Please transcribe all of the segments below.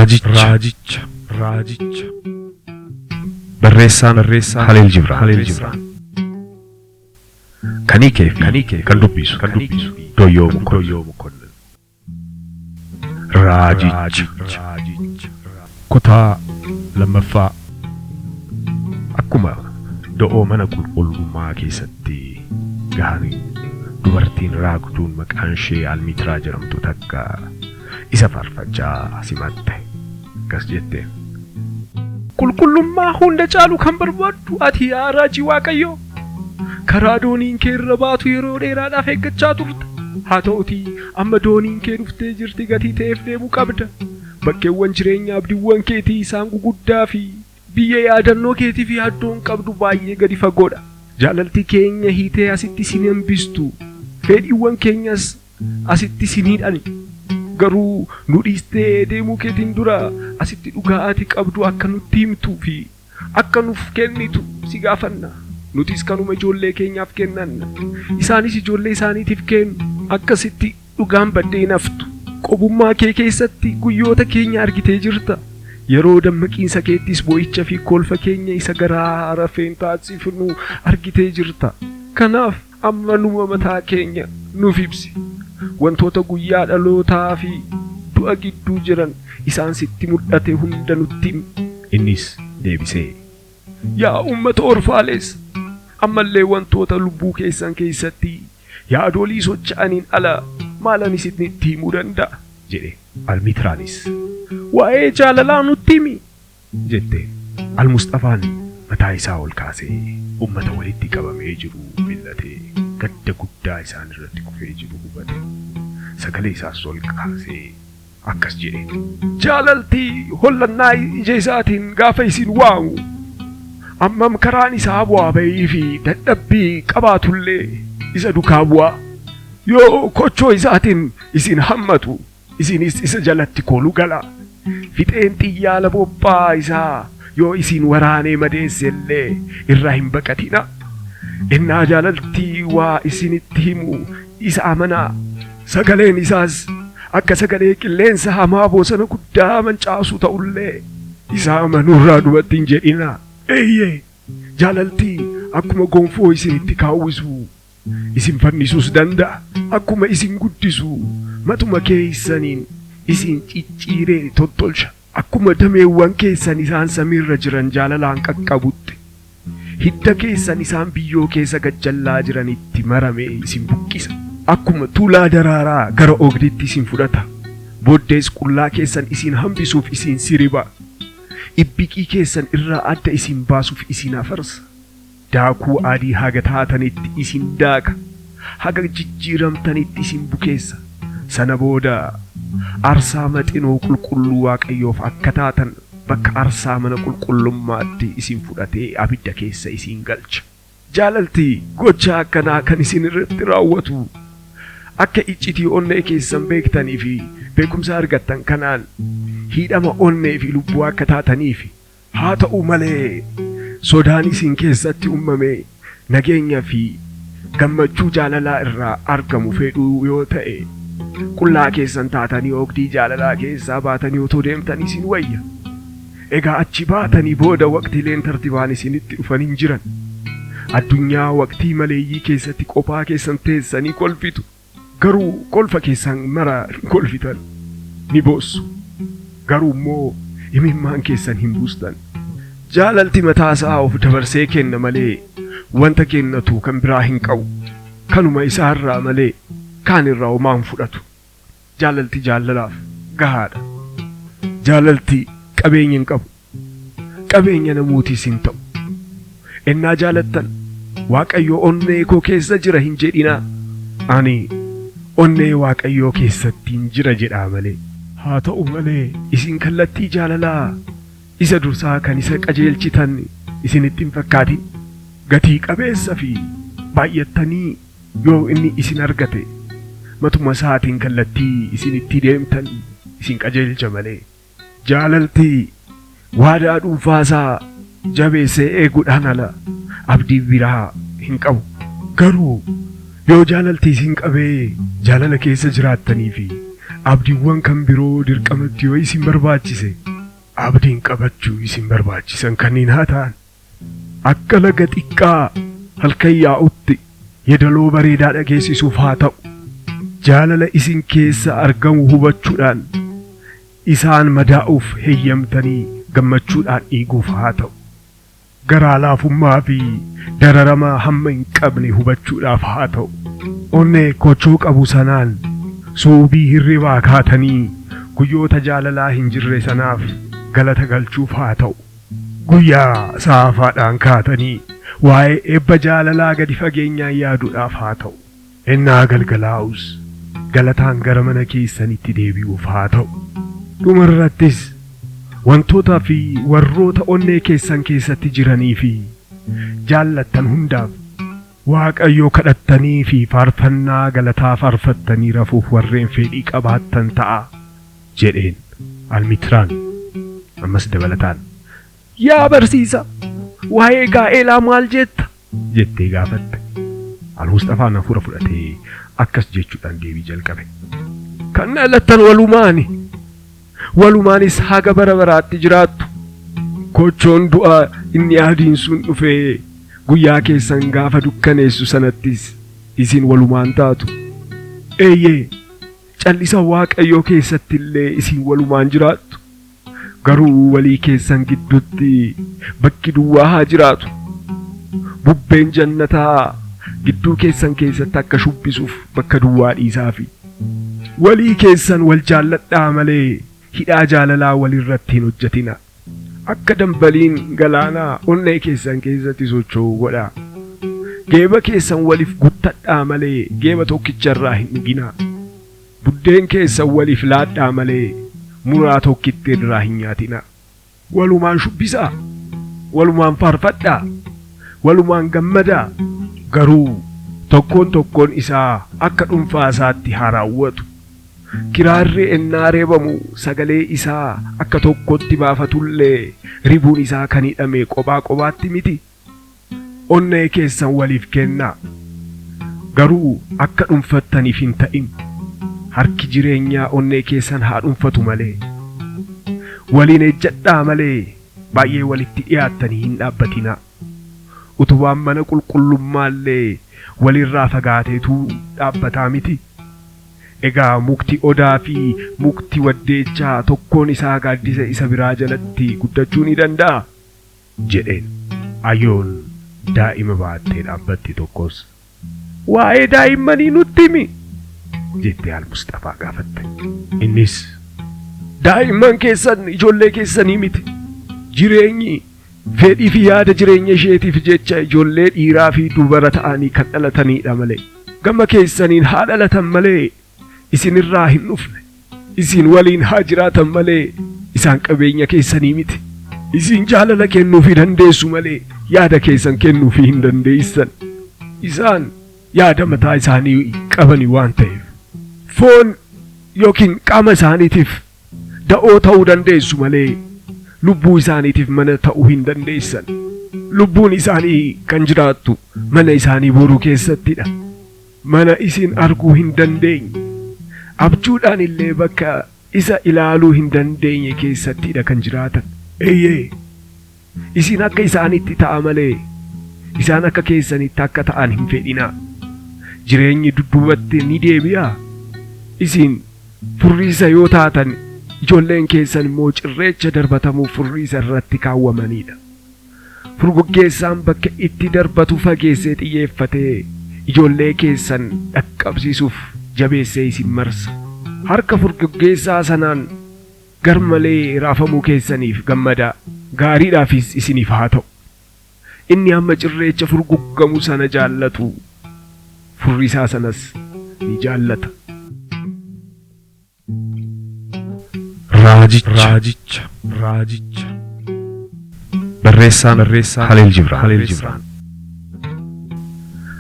Raajicha. Raajicha. Raajicha. Barreessaan Barreessaan Haliil Jibraan. Haliil Jibraan. Kan hiikee fi kan hiikee kan dubbisu kan dubbisu Dooyyoo Mokonnin. Dooyyoo Mokonnin. Raajicha. Raajicha. Kutaa lammaffaa. Akkuma do'oo mana qulqullummaa keessatti gahaniin dubartiin raagduun maqaan ishee Almiitiraa jedhamtu takka isa faarfachaa simatte. Akkas jetteen. Qulqullummaa hunda caalu kan barbaaddu ati yaa raajii Waaqayyoo, karaa dooniin kee irra baatu yeroo dheeraadhaaf eeggachaa turte. Haa ta'utii amma dooniin kee dhuftee jirti gatii ta'eef deemuu qabda. Bakkeewwan jireenya abdiiwwan keetii isaan guguddaa fi biyya yaadannoo keetiif yaaddoon qabdu baay'ee gadi fagoodha. Jaalalti keenya hiitee asitti sin hambistu. Fedhiiwwan keenyas asitti sin hidhani. Garuu nu dhiistee deemuu keetiin dura asitti dhugaa ati qabdu akka nutti himtuu fi akka nuuf kennitu si gaafanna. Nutis kanuma ijoollee keenyaaf kennanna. Isaanis ijoollee isaaniitiif kennu. Akkasitti dhugaan baddee hin haftu. Qobummaa kee keessatti guyyoota keenya argitee jirta. Yeroo dammaqiinsa keettis boo'icha fi kolfa keenya isa garaa rafeen taasifnu argitee jirta. Kanaaf amma numa mataa keenya nuuf ibsi. Wantoota guyyaa dhalootaa fi du'a gidduu jiran isaan sitti mul'ate hunda nutti himi. Innis deebisee, Yaa uummata Orfaalees, ammallee wantoota lubbuu keessan keessatti yaadolii socho'aniin ala maalan isinitti himuu danda'a? jedhe. Almiitiraanis, Waa'ee jaalalaa nutti himi jetteen. Almusxafaan mataa isaa ol kaasee uummata walitti qabamee jiru mil'atee gadda guddaa isaan irratti kufee jiru hubate. Sagalee isaas ol kaasee akkas jedhe. Jaalalti hollannaa ija isaatiin gaafa isin waamu, ammam karaan isaa bu'aa ba'ii fi dadhabbii qabaatullee isa dukaa bu'aa. Yoo kochoo isaatiin isin hammatu, isinis isa jalatti kooluu galaa. Fixeen xiyyaa labophaa isaa yoo isin waraanee madeesse illee irraa hin baqatinaa. Ennaa jaalalti waa isinitti himu isa amanaa. Sagaleen isaas akka sagalee qilleensa hamaa bosona guddaa mancaasu ta'ullee isa amanuurraa duubatti hin jedhinaa. Eeyyee, jaalalti akkuma gonfoo isinitti kaawwisu isin fannisuus danda'a. Akkuma isin guddisu matuma keessaniin isin cicciiree tottolcha. Akkuma dameewwan keessan isaan samiirra jiran jaalalaan qaqqabutti, hidda keessan isaan biyyoo keessa gajjallaa jiranitti maramee isin buqqisa. Akkuma tuulaa daraaraa gara oogdiitti isin fudhata. Booddees qullaa keessan isin hambisuuf isin siriba. Ibbiqii keessan irraa adda isin baasuuf isin afarsa. Daakuu adii haga taatanitti isin daaka. Haga jijjiiramtanitti isin bukeessa. Sana booda aarsaa maxinoo qulqulluu Waaqayyoof akka taatan bakka aarsaa mana qulqullummaatti isin fudhatee abidda keessa isin galcha. Jaalalti gocha akkanaa kan isin irratti raawwatu akka iccitii onnee keessan beektanii fi beekumsa argattan kanaan hidhama onnee fi lubbuu akka taataniifi. Haa ta'u malee sodaan isin keessatti uumame nageenya fi gammachuu jaalalaa irraa argamu fedhuu yoo ta'e, qullaa keessan taatanii oogdii jaalalaa keessaa baatanii otoo deemtanii isin wayya. Egaa achi baatanii booda waqtiileen tartibaan isinitti dhufan hin jiran. Addunyaa waqtii maleeyyii keessatti qophaa keessan teessanii kolfitu. Garuu kolfa keessan mara hin kolfitan. Ni boossu. Garuu immoo imimmaan keessan hin buustan. Jaalalti mataa isaa of dabarsee kenna malee wanta kennatu kan biraa hin qabu. Kanuma isaarraa malee kaan irraa homaa hin fudhatu. Jaalalti jaalalaaf gahaadha. Jaalalti qabeenya hin qabu. Qabeenya namootiis hin ta'u. Ennaa jaalattan Waaqayyo onnee koo keessa jira hin jedhinaa. Ani onnee Waaqayyoo keessattiin jira jedhaa malee. Haa ta'u malee isin kallattii jaalalaa isa dursaa kan isa qajeelchitan isinitti hin fakkaatin. Gatii qabeessa fi baay'attanii yoo inni isin argate matuma isaatiin kallattii isin itti deemtan isin qajeelcha malee. Jaalalti waadaa dhuunfaa isaa jabeessee eeguudhaan ala abdii biraa hin qabu. Garuu yoo jaalalti isin qabee jaalala keessa jiraattanii fi Abdiiwwan kan biroo dirqamatti yoo isin barbaachise, abdiin qabachuu isin barbaachisan kanneen haa ta'an. Akka laga xiqqaa halkan yaa'utti yeedaloo bareedaa dhageessisuuf haa ta'u. Jaalala isin keessa argamu hubachuudhaan isaan madaa'uuf heeyyamtanii gammachuudhaan dhiiguuf haa ta'u. Garaa laafummaa fi dararama hamma hin qabne hubachuudhaaf haa ta'u. Onnee kochoo qabu sanaan suubii hirribaa kaatanii guyyoota jaalalaa hin jirre sanaaf galata galchuuf haa ta'u. Guyyaa saafaadhaan kaatanii waa'ee eebba jaalalaa gadi fageenyaan yaaduudhaaf haa ta'u. Ennaa galgalaa'us galataan gara mana keessanitti deebi'uuf haa ta'u. Dhumarrattis wantoota fi warroota onnee keessan keessatti jiranii fi jaallattan hundaaf Waaqayyo kadhattanii fi faarfannaa galataa faarfattanii rafuuf warreen fedhii qabaattan ta'a jedheen. Almitiraan ammas dabalataan, Yaa barsiisa, waa'ee gaa'elaa maal jetta? jettee gaafatte. Almusxafaan hafuura fudhatee akkas jechuudhaan deebii jalqabe. Kan dhalattan walumaani. Walumaanis haga bara baraatti jiraattu. Kochoon du'a inni adiin sun dhufee guyyaa keessan gaafa dukkaneessu sanattis isin walumaan taatu. Eeyyee, callisa Waaqayyoo keessatti illee isin walumaan jiraattu. Garuu walii keessan gidduutti bakki duwwaa haa jiraatu. Bubbeen jannataa gidduu keessan keessatti akka shubbisuuf bakka duwwaa dhiisaafi. Walii keessan wal jaalladhaa malee hidhaa jaalalaa walirratti hin hojjetina. Akka dambaliin galaanaa onnee keessan keessatti socho'u godhaa. Geeba keessan waliif guuttadhaa malee geeba tokkicharraa hin dhuginaa. Buddeen keessan waliif laadhaa malee muraa tokkitti irraa hin nyaatinaa. Walumaan shubbisaa, walumaan faarfadhaa, walumaan gammadaa. Garuu tokkoon tokkoon isaa akka dhuunfaa isaatti haa raawwatu. Kiraarri ennaa reebamu sagalee isaa akka tokkotti baafatullee ribuun isaa kan hidhame qophaa qophaatti miti. Onnee keessan waliif kennaa. Garuu akka dhuunfattaniif hin ta'in. Harki jireenyaa onnee keessan haa dhuunfatu malee. Waliin ejjadhaa malee baay'ee walitti dhiyaattanii hin dhaabbatinaa. Utubaan mana qulqullummaallee walirraa fagaateetu dhaabbataa miti. Egaa mukti odaa fi mukti waddeechaa tokkoon isaa gaaddisa isa biraa jalatti guddachuu ni danda'a jedheen. Ayyoon daa'ima baattee dhaabbatti tokkos, Waa'ee daa'immanii nutti himi jettee Almusxafaa gaafatte. Innis, Daa'imman keessan ijoollee keessanii miti. Jireenyi fedhii fi yaada jireenya isheetiif jecha ijoollee dhiiraa fi dubara ta'anii kan dhalatanidha malee. Gama keessaniin haa dhalatan malee isinirraa hin dhufne. Isin waliin haa jiraatan malee isaan qabeenya keessanii miti. Isin jaalala kennuufii dandeessu malee yaada keessan kennuufii hin dandeessan. Isaan yaada mataa isaanii qabani waan ta'eef. Foon yookiin qaama isaaniitiif da'oo ta'uu dandeessu malee lubbuu isaaniitiif mana ta'uu hin dandeessan. Lubbuun isaanii kan jiraattu mana isaanii boruu keessattidha. Mana isin arguu hin dandeenye. Abjuudhaan illee bakka isa ilaaluu hin dandeenye keessattidha kan jiraatan. Eeyyee, isin akka isaanitti ta'a malee isaan akka keessanitti akka ta'an hin fedhinaa. Jireenyi dudduubatti ni deebi'a. Isin furriisa yoo taatan ijoolleen keessan immoo cirreecha darbatamuuf furriisa irratti kaawwamanidha. Furguggeessaan bakka itti darbatu fageessee xiyyeeffatee ijoollee keessan dhaqqabsiisuuf jabeessee isin marsa. Harka furguggeessaa sanaan garmalee raafamuu keessaniif gammadaa, gaariidhaafis isiniif haa ta'u. Inni hamma cirreecha furguggamu sana jaallatu furrisaa sanas ni jaallata. Raajicha Raajicha Raajicha Barreessaan Barreessaan Haliil Jibraan Haliil Jibraan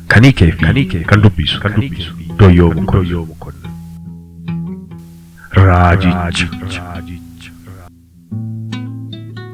Kan hiikee fi kan dubbisu kan dubbisu Dooyyoo Mokonnon Raajicha.